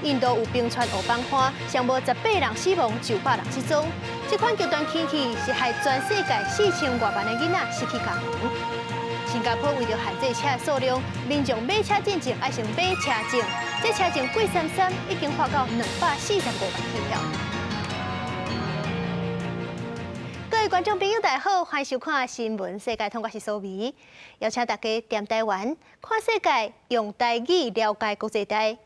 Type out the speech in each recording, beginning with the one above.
印度有冰川雨崩岸，上無18人死亡，900人失蹤。這款極端天氣是害全世界4000外萬的囡仔失去家園。新加坡為著限制車數量，民眾買車進前愛先買車證，這車證貴參參，已經發到245萬起跳。各位觀眾朋友，大家好，歡迎收看《新聞世界通》，我是蘇眉，邀請大家踮台灣看世界，用台語了解國際大。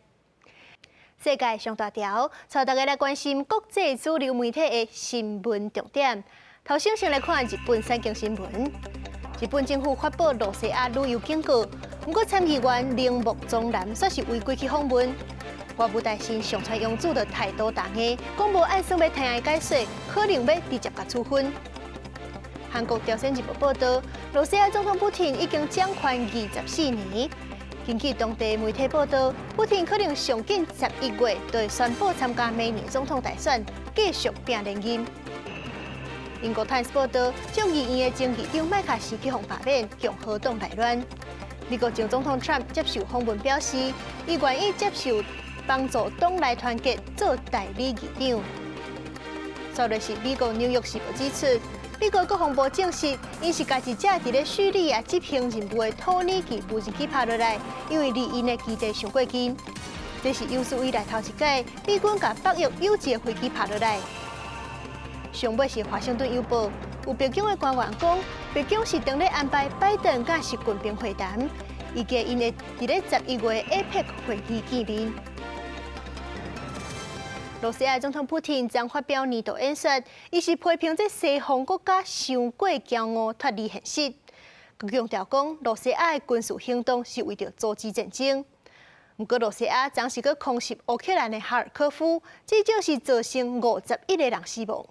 世界上大條，帶大家來關心國際主流媒體的新聞重點。頭先先來看日本產經新聞。日本政府發布露西亞旅遊警告，毋過參議員鈴木宗男煞是違規去訪問。外務大臣上川陽子就態度強硬，講無按算欲聽伊解說，可能欲直接共處分。韓國朝鮮日報報道，露西亞總統普廷已經掌權24年。根據當地媒體報道，普廷可能上緊11月就會宣布參加明年總統大選，繼續拚連任。英國《泰晤》報道，眾議院的前議長麥卡錫去予罷免，共和黨內亂。美國前總統川普接受訪問表示，伊願意接受幫助黨內團結做代理議長。煞落是美國《紐約時報》指出，美國國防部證實，𪜶是共一架佇咧敘利亞執行任務的土耳其無人機拍落來，因為離𪜶的基地傷過近。這是有史以來頭一擺，美軍共北約有一个飛機拍落來。上尾是《華盛頓郵報》，有白宮的官員講，白宮是正咧安排拜登佮習近平會談，預計𪜶會佇咧11月 APEC 會議見面。露西亞總統普廷昨發表年度演說，伊是批評這西方國家傷過驕傲，脫離現實。閣強調講，露西亞的軍事行動是為著阻止戰爭。毋過，露西亞昨是閣空襲烏克蘭的哈爾科夫，至少是造成51個人死亡。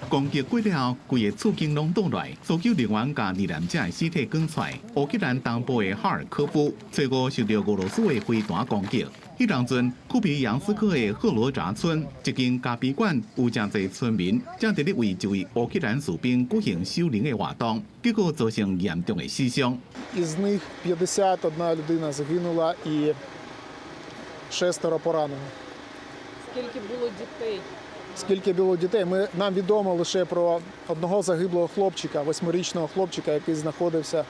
攻擊過了後，規个厝間攏倒來，搜救人員共罹難者的屍體捲出來。烏克蘭東部的哈爾科夫，初五受到俄羅斯的飛彈攻擊。彼當陣，庫皮揚斯克的赫羅扎村一間咖啡館有誠濟村民正佇咧為一位烏克蘭士兵舉行守靈的活動，結果造成嚴重的死傷。 Із них 51 людина загинула і шестеро поранено. Скільки було дітей? Скільки було дітей? Нам відомо лише про одного загиблого хлопчика, 8-річного хлопчика, який знаходився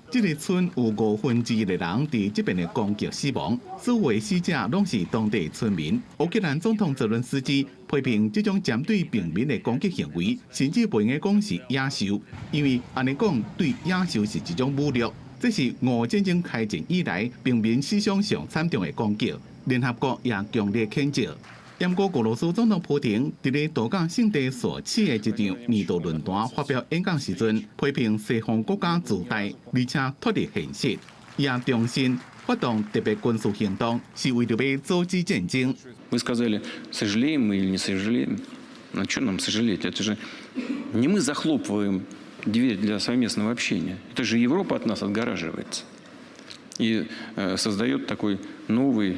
這个村有1/5的人佇這遍的攻擊死亡，所有的死者攏是當地村民。烏克蘭總統澤倫斯基批評這種針對平民的攻擊行為，甚至袂用講是野獸，因為按呢講對野獸是一種侮辱。這是俄戰爭開戰以來平民死傷上慘重的攻擊，聯合國也強烈譴責。毋過俄羅斯總統普廷佇咧度假勝地索契的一場年度論壇發表演講時陣，批評西方國家自大，而且脫離現實，也重申發動特別軍事行動是為著欲阻止戰爭。 Вы сказали, сожалеем мы или не сожалеем. А что нам сожалеть? Это же не мы захлопываем дверь для совместного общения. Это же Европа от нас отгораживается и создает такой новый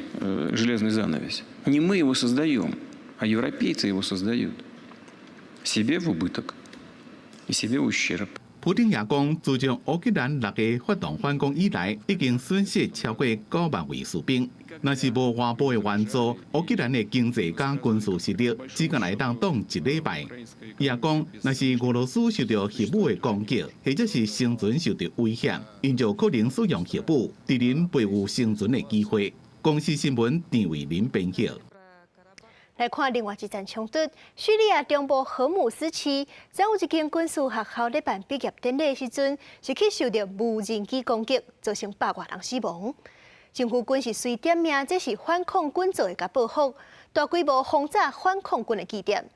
железный занавес. Не мы его создаем, а европейцы его создают. Себе в убыток и себе в ущерб. 普丁也講，自從烏克蘭6月發動反攻以來，已經損失超過9萬位士兵。若是無外部的援助，烏克蘭的經濟佮軍事實力只敢會當擋一禮拜。伊也講，若是俄羅斯受到核武的攻擊，或者是生存受到威脅，𪜶就可能使用核武，敵人袂有生存的機會。公視新聞陳慧琳編譯。來看另外一場衝突，敘利亞中部荷姆斯市，昨有一間軍事學校咧辦畢業典禮的時陣，是去受著無人機攻擊，造成百外人死亡。政府軍是隨點名，這是反抗軍做的，共報復，大規模轟炸反抗軍的據點。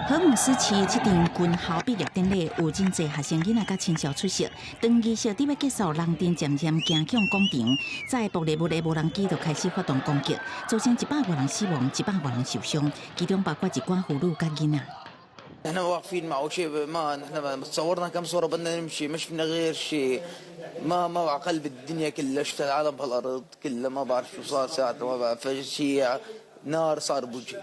荷姆斯市這場軍校畢業典禮有真濟學生囡仔佮親屬出席。當儀式佇欲結束，人陣漸漸行向廣場，載爆裂物的無人機就開始發動攻擊，造成100外人死亡，100外人受傷，其中包括一寡婦女佮囡仔。 نحن واقفين معه شيء ما نحن تصورنا كم صورة بدنا نمشي ما شفنا غير شيء ما ما عقل بالدنيا كلها شفت العالم بهالارض كلها ما بعرف شو صار ساعتها ما بعرف شيء نار صار بوجهي.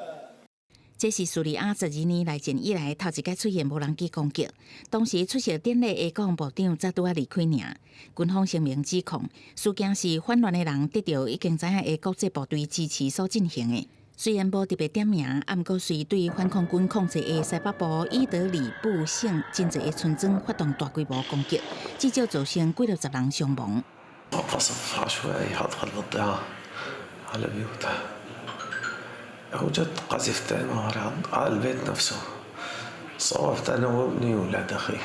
這是敘利亞12年內戰以來頭一擺出現無人機攻擊。當時出席典禮的國防部長才拄仔離開爾。軍方聲明指控事件是反亂的人得著已經知影的國際部隊支持所進行的。雖然無特別點名，毋過隨對反抗軍控制的西北部伊德里布省真濟个村莊發動大規模攻擊，至少造成幾六十人傷亡。 قصف عشوائي على المنطقة على بيوت وجت قذيفتين على البيت نفسه صوبت أنا وابني وولاد أخي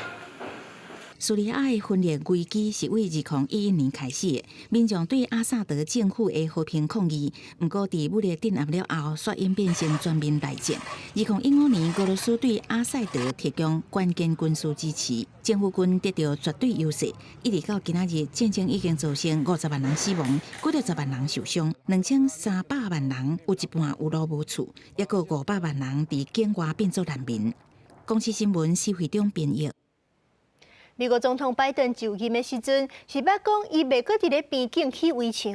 敘利亞的分裂危機是對2011年開始的，民眾對阿薩德政府的和平抗議，毋過佇武力鎮壓了後，煞演變成全面內戰。2015年，俄羅斯對阿薩德提供關鍵軍事支持，政府軍得著絕對優勢。一直到今仔日，戰爭已經造成50萬人死亡，幾六十萬人受傷，2300萬人有一半有路無厝，抑閣500萬人佇境外變做難民。公視新聞施惠中編譯。美國總統拜登就任的時陣，是捌講伊袂閣佇咧邊境起圍牆。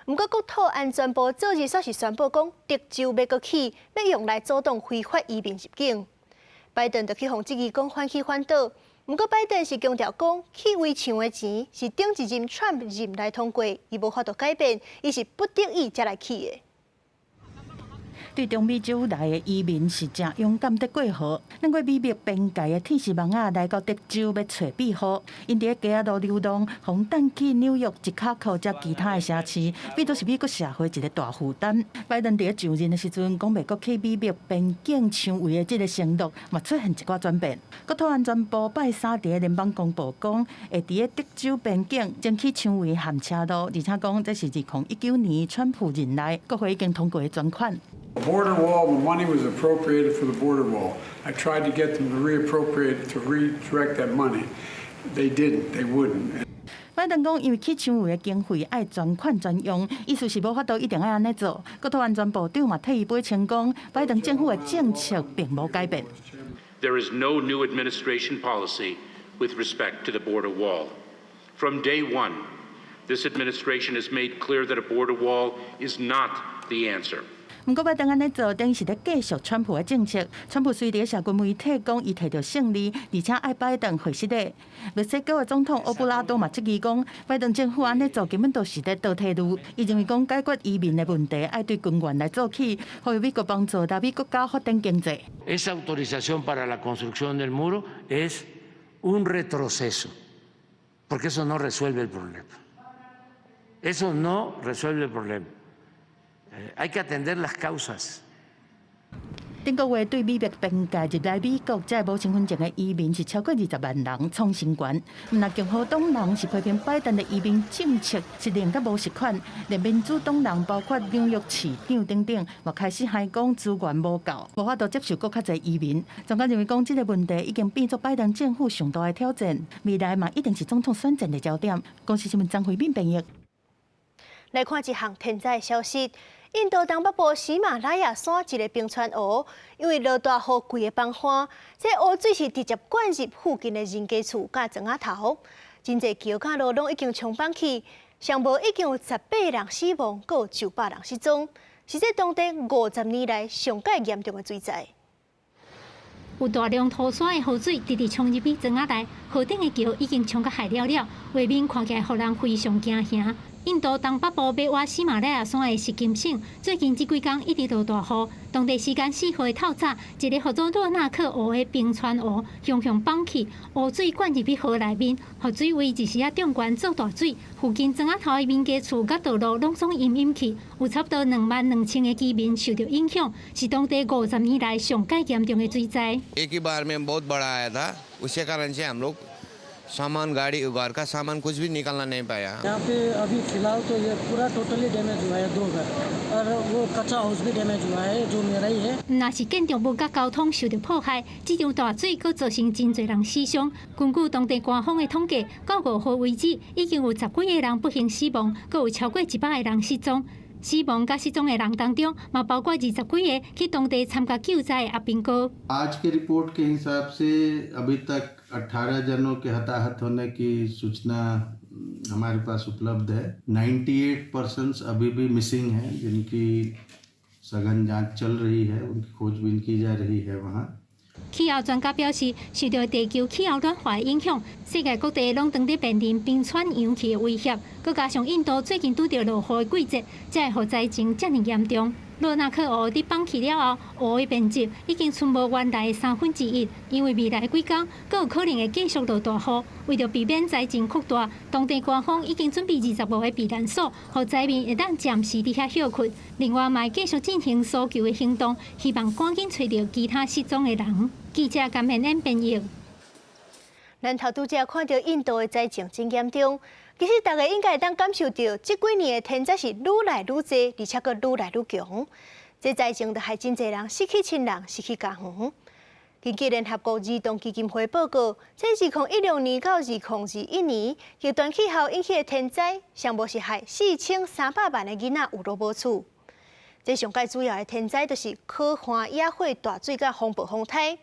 毋過國土安全部昨日煞是宣布講，德州欲閣起，欲用來阻擋非法移民入境。拜登就去予質疑講反起反倒。毋過拜登是強調講，起圍牆的錢是頂一任川普任內通過，伊無法度改變，伊是不得已才來起的。對中美洲來的移民是誠勇敢佇過河，兩過美墨邊界的鐵絲網仔來到德州欲揣庇護，𪜶佇咧街仔路流浪，予人帶去紐約、芝加哥遮其他的城市，變做是美國社會一個大負擔。拜登佇咧就任的時陣，講袂閣起美墨邊境牆圍的這个承諾，嘛出現一寡轉變。國土安全部拜三佇咧聯邦公報講，會佇咧德州邊境爭起牆圍和車路，而且講這是2019年川普任內國會已經通過的專款。 Border wall, the money was appropriated for the border wall. I tried to get them to reappropriate, to redirect that money. They didn't. They wouldn't. 拜登講，因為起牆圍的經費愛專款專用，意思是無法度一定愛按呢做。國土安全部長嘛替伊擺清講，拜登政府的政策並無改變。 There is no new administration policy with respect to the border wall. From day one, this administration has made clear that a border wall is not the answer. 毋過拜登按呢做，等於是咧繼續川普的政策。川普雖佇社群媒體講，伊摕著勝利，而且愛拜登賀失禮。墨西哥的總統奧布拉多嘛質疑講，拜登政府按呢做根本就是咧倒退嚕。伊認為講解決移民的問題，愛對根源來做起，呼籲美國幫助拉美國家發展經濟。 Esa autorización para la construcción del muro es un retroceso, porque eso no resuelve el problema. Eso no resuelve el problema. Hay que atender las causas. 頂個月對美墨邊界入來美國，這無身份證的移民是超過20萬人，創新懸。毋但共和黨人是批評拜登的移民政策是亂佮無實權，連民主黨人包括紐約市長等等，嘛開始喊講資源無夠，無法度接受閣較濟移民。專家認為講，這个問題已經變做拜登政府上大的挑戰，未來嘛一定是總統選戰的焦點。公視新聞張惠敏編譯。來看一項天災消息。印度東北部喜馬拉雅山一个冰川湖，因為落大雨，規个崩岸，這湖水是直接灌入附近的人家厝佮莊仔頭，真濟橋佮路攏已經沖崩去，上無已經有18人死亡，閣有900人失蹤，是這當地50年來上蓋嚴重的水災。有大量土沙的雨水直直衝入去莊仔內，河頂的橋已經沖甲害了了，畫面看起來予人非常驚嚇。印度東北部北瓦喜馬拉雅山的錫金省，最近這幾工一直落大雨。當地時間4號的透早，一个號做洛納克湖的冰川湖雄雄崩去，湖水灌入去河內面，雨水位一時仔漲懸做大水，附近莊仔頭的民家厝佮道路攏總淹淹去，有差不多22,000个居民受著影響，是當地50年來上蓋嚴重的水災。 एक ही बार में बहुत बड़ा आया था, उसके कारण से हम लोग सामान गाड़ी घर का सामान कुछ भी निकालना नहीं पाया। यहाँ पे अभी फिलहाल तो ये पूरा टोटली डैमेज हुआ है दो घर और वो कच्चा हाउस भी डैमेज हुआ है जो मेरा ही है。毋但是建築物佮交通受著破壞，這場大水閣造成真濟人死傷。根據當地官方的統計，到5號為止，已經有十幾个人不幸死亡，閣有超過100個人失蹤。死亡佮失蹤的人當中，嘛包括20幾个去當地參加救災的阿兵哥。 आज के रिपोर्ट के हिसाब से अभी तक 18 जनों के हताहत होने की सूचना हमारे पास उपलब्ध है। 98 पर्सन्स अभी भी मिसिंग हैं, जिनकी सघन जांच चल रही है, उनकी खोजबीन की जा रही है वहाँ।氣候專家表示，受著地球氣候暖化的影響，世界各地攏當佇面臨冰川融去的威脅。閣加上印度最近拄著落雨的季節，才會予災情遮爾嚴重。洛納克湖佇崩去了後，湖的面積已經賰無原來的三分之一。因為未來幾工，閣有可能會繼續落大雨。為著避免災情擴大，當地官方已經準備25個避難所，予災民會當暫時佇遐歇睏。另外，嘛會繼續進行搜救的行動，希望趕緊揣著其他失蹤的人。記者甘燕燕編譯。咱頭拄才看著印度的災情真嚴重，其實大家應該會當感受著，這幾年的天災是愈來愈濟，而且閣愈來愈強。這災情就害真濟人失去親人，失去家園。根據聯合國兒童基金會報告，這2016年到2021年，極端氣候引起的天災，上無是害4300萬的囡仔有路無厝。這上蓋主要的天災就是乾旱、野火、大水佮風暴風颱。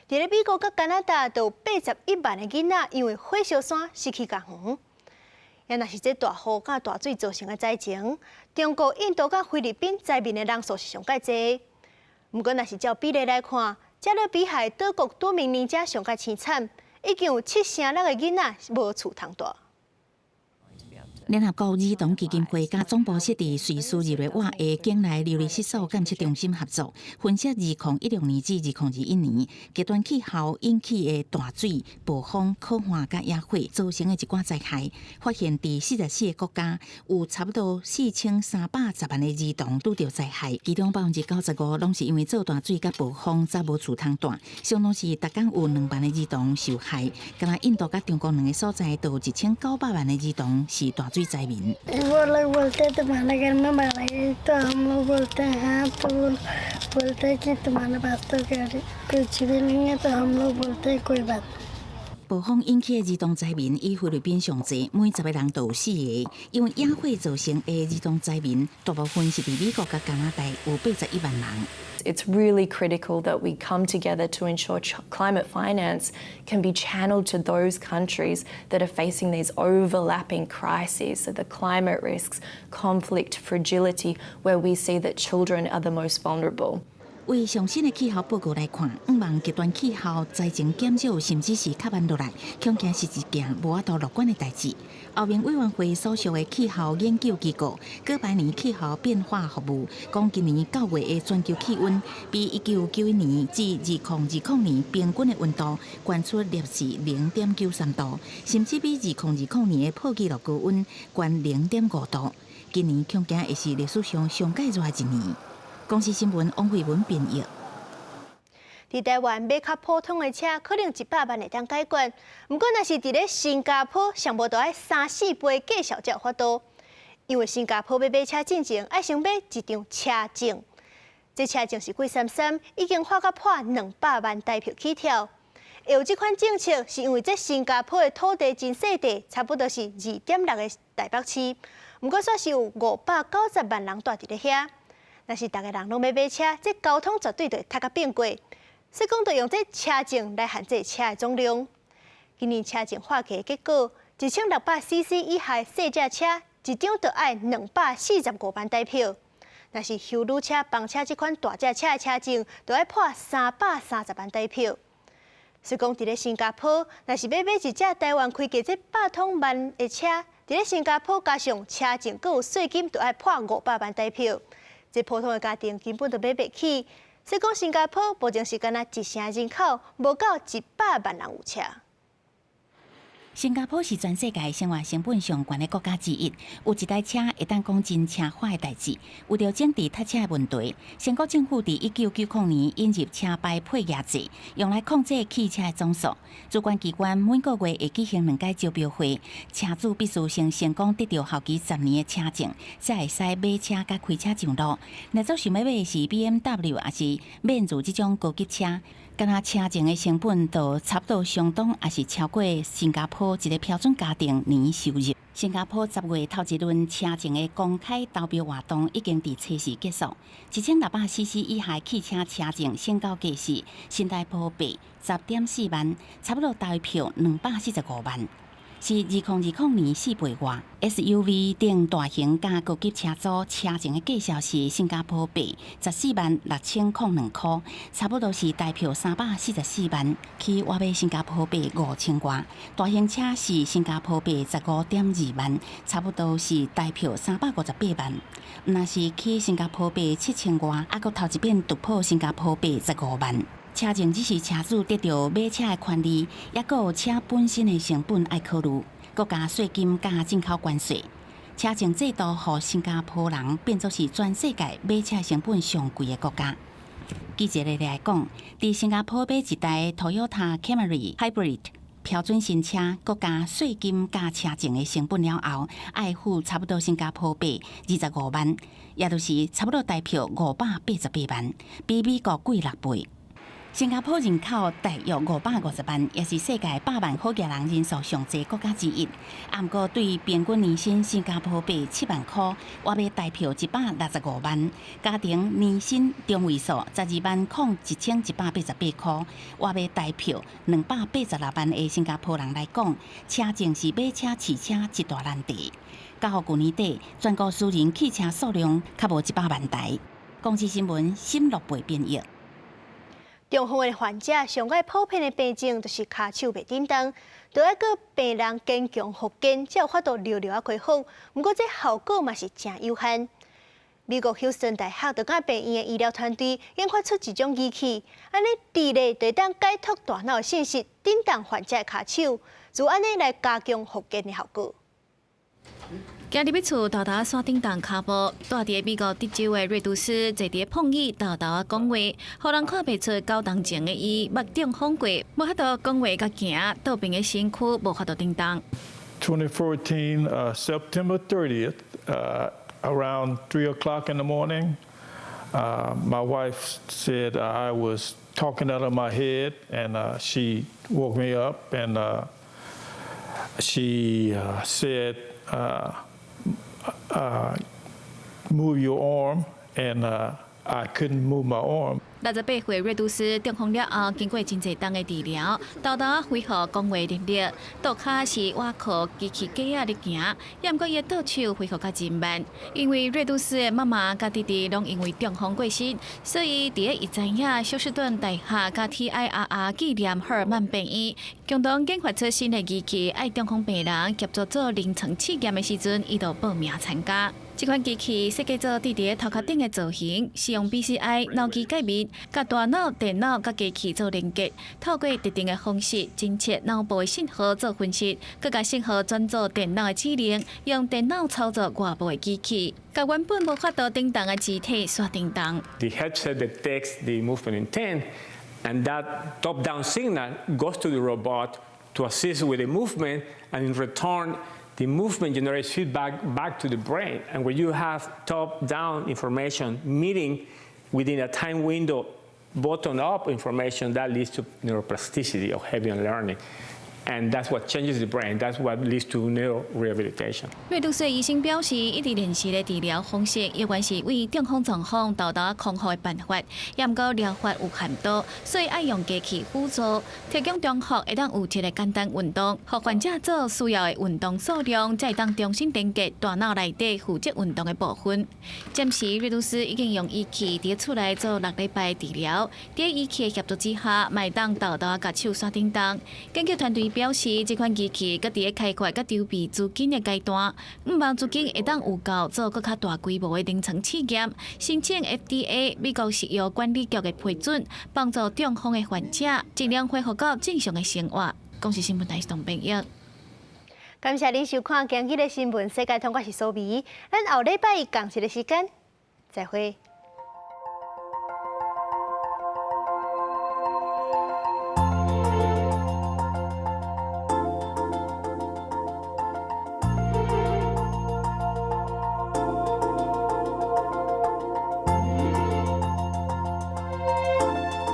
佇咧美國佮加拿大，就有81萬的囡仔因為火燒山失去家園。也若是這大雨佮大水造成的災情，中國、印度佮菲律賓災民的人數是上蓋濟。毋過，若是照比例來看，加勒比海島國多明尼加上蓋淒慘，已經有七成六的囡仔無厝通蹛。聯合國兒童基金會佮總部設佇瑞士日內瓦的境內流離失所監測中心合作，分析2016年至2021年極端氣候引起的大水、暴風、乾旱佮野火造成的一寡災害，發現佇44個國家有差不多4310萬的兒童拄著災害，其中95%攏是因為做大水佮暴風才無厝通蹛，相當是逐工有2萬的兒童受害。敢若印度佮中國兩个所在都有1900萬的兒童是大水災民。 वो लोग बोलते हैं तुम्हारे घर में बाढ़ आई तो हम लोग बोलते हैं हाँ, तो वो बोलते हैं कि तुम्हारे पास तो कुछ भी नहीं है, तो हम लोग बोलते हैं कोई बात नहीं। 暴風引起的兒童災民以菲律賓上濟，每10個人都有四个。因為野火造成的兒童災民，大部分是佇美國佮加拿大，有81萬人。 It's really critical that we come together to ensure climate finance can be channeled to those countries that are facing these overlapping crises, so the climate risks, conflict, fragility, where we see that children are the most vulnerable. 為上新的氣候報告來看，向望極端氣候災情減少，甚至是較慢落來，恐驚是一件無法度樂觀的代誌。歐盟委員會所屬的氣候研究機構哥白尼氣候變化服務講，今年9月的全球氣溫比1991年至2020年平均的溫度懸出攝氏0.93度，甚至比2020年的破紀錄高溫懸0.5度。今年恐驚會是歷史上上蓋熱的一年。公視新聞王慧文編譯。佇台灣買較普通的車，可能100萬會當解決。毋過，若是佇咧新加坡，上無著愛三四倍價數才有法度。因為新加坡欲買車進前，愛先買一張車證。這車證是貴參參，已經發甲破200萬台票起跳。會有這款政策，是因為這新加坡的土地真細塊，差不多是2.6個台北市。毋過，煞是有590萬人蹛佇咧遐。若是逐个人攏欲買車，這交通絕對就會塞甲變過。所以講，就用這車證來限制車的總量。今年車證劃價結果，1600 CC 以下細隻車，一張就愛245萬台票。若是休旅車、房車這款大隻車的車證，就愛破330萬台票。所以講，佇咧新加坡，若是欲買一隻台灣開價這百通萬的車，佇咧新加坡加上車證，閣有稅金，就愛破500萬台票。這普通的家庭根本就買袂起。所以講，新加坡目前是干焦一成人口，無夠100萬人有車。新加坡是全世界生活成本上懸的國家之一，有一台車會當講真奢華的代誌。為著整治塞車的問題，新國政府佇1990年引入車牌配額制，用來控制汽車的總數。主管機關每個月會舉行兩擺招標會，車主必須先成功得著效期10年的車證，才會使買車佮開車上路。若做想欲買的是 BMW 抑是賓士這種高級車，干焦車證的成本就差不多相當，抑是超過新加坡一個標準家庭年收入。新加坡10月頭一輪車證的公開投標活動已經佇初四結束。1600 CC 以下汽車車證成交價是新台幣10.4萬，差不多台票245萬。是2020年4倍外。SUV 等大型佮高級車組車證的價數是新加坡幣146,002箍，差不多是台票344萬，去倚買新加坡幣5000外。大型車是新加坡幣15.2萬，差不多是台票358萬。若是去新加坡幣7000外，猶閣頭一遍突破新加坡幣15萬。車證只是車主得著買車的權利，猶閣有車本身的成本愛考慮，閣加稅金佮進口關稅。車證制度予新加坡人變做是全世界買車成本上貴的國家。記者來講，佇新加坡買一台 Toyota Camry Hybrid 標準新車，閣加稅金佮車證的成本了後，愛付差不多新加坡幣25萬，也就是差不多台票588萬，比美國貴6倍。新加坡人口大約550萬，也是世界百萬好額人人數上濟國家之一。毋過對平均年薪新加坡幣7萬箍，倚欲台票165萬，家庭年薪中位數120,188箍，倚欲台票286萬的新加坡人來講，車證是買車飼車一大難題。到舊年底，全國私人汽車數量較無100萬台。公視新聞沈樂貝編譯。中風的患者上蓋普遍的病症就是跤手袂振動，著愛閣病人堅強復健，才有法度著著仔恢復。毋過這效果嘛是誠有限。美國休斯頓大學著佮病院的醫療團隊研發出一種儀器，按呢智力就會當解讀大腦的信息，振動患者的跤手，就按呢來加強復健的效果。行入去厝，沓沓仔煞振動跤步。住佇美國德州的瑞杜斯坐佇碰椅，沓沓仔講話，予人看袂出九冬前的伊捌中風過，無法度講話佮行，倒爿的身軀無法度振動。 2014, September 30th, around 3 o'clock in the morning, my wife said I was talking out of my head, and she woke me up and she said, "Move your arm," and I couldn't move my arm. 68歲瑞杜斯中風了後，經過真濟冬的治療，沓沓仔恢復講話能力，倒跤是倚靠機器架仔咧行，也毋過伊的倒手恢復較真慢。因為瑞杜斯的媽媽佮弟弟攏因為中風過身，所以佇咧伊知影休斯頓大學佮 TIRR 紀念赫爾曼病院共同研發出新的儀器，愛中風病人協助做臨床試驗的時陣，伊就報名參加。這款機器設計做佇佇頭殼頂的造型，使用 BCI 腦機介面，佮大腦、電腦佮機器做連結，透過特定的方式偵測腦部的信號做分析，閣共信號轉做電腦的指令，用電腦操作外部的機器，共原本無法度振動的肢體煞振動。 The headset detects the movement intent, and that top-down signal goes to the robot to assist with the movement, and in return, the movement generates feedback back to the brain. And when you have top-down information meeting within a time window, bottom-up information, that leads to neuroplasticity or heavy learning. And that's what changes the brain. That's what leads to neurorehabilitation. 瑞杜斯醫生表示，一直練習的治療方式，猶原是為中風狀況沓沓康復的辦法，也毋過療法有限度，所以愛用機器輔助，提供中學會當有一個簡單運動，予患者做需要的運動數量，才會當重新連結大腦內底負責運動的部分。暫時瑞杜斯已經用儀器佇厝內做6禮拜治療，佇儀器的協助之下，嘛會當沓沓共手煞振動。研究團隊表示，這款機器閣佇咧開發佮籌備資金的階段，向望資金會當有夠做閣較大規模的臨床試驗，申請 FDA 美國食藥管理局的批准，幫助中風的患者盡量恢復到正常的生活。公視新聞台東編譯。感謝您收看今日的新聞世界通，我是蘇美，咱後禮拜仝一个時間再會。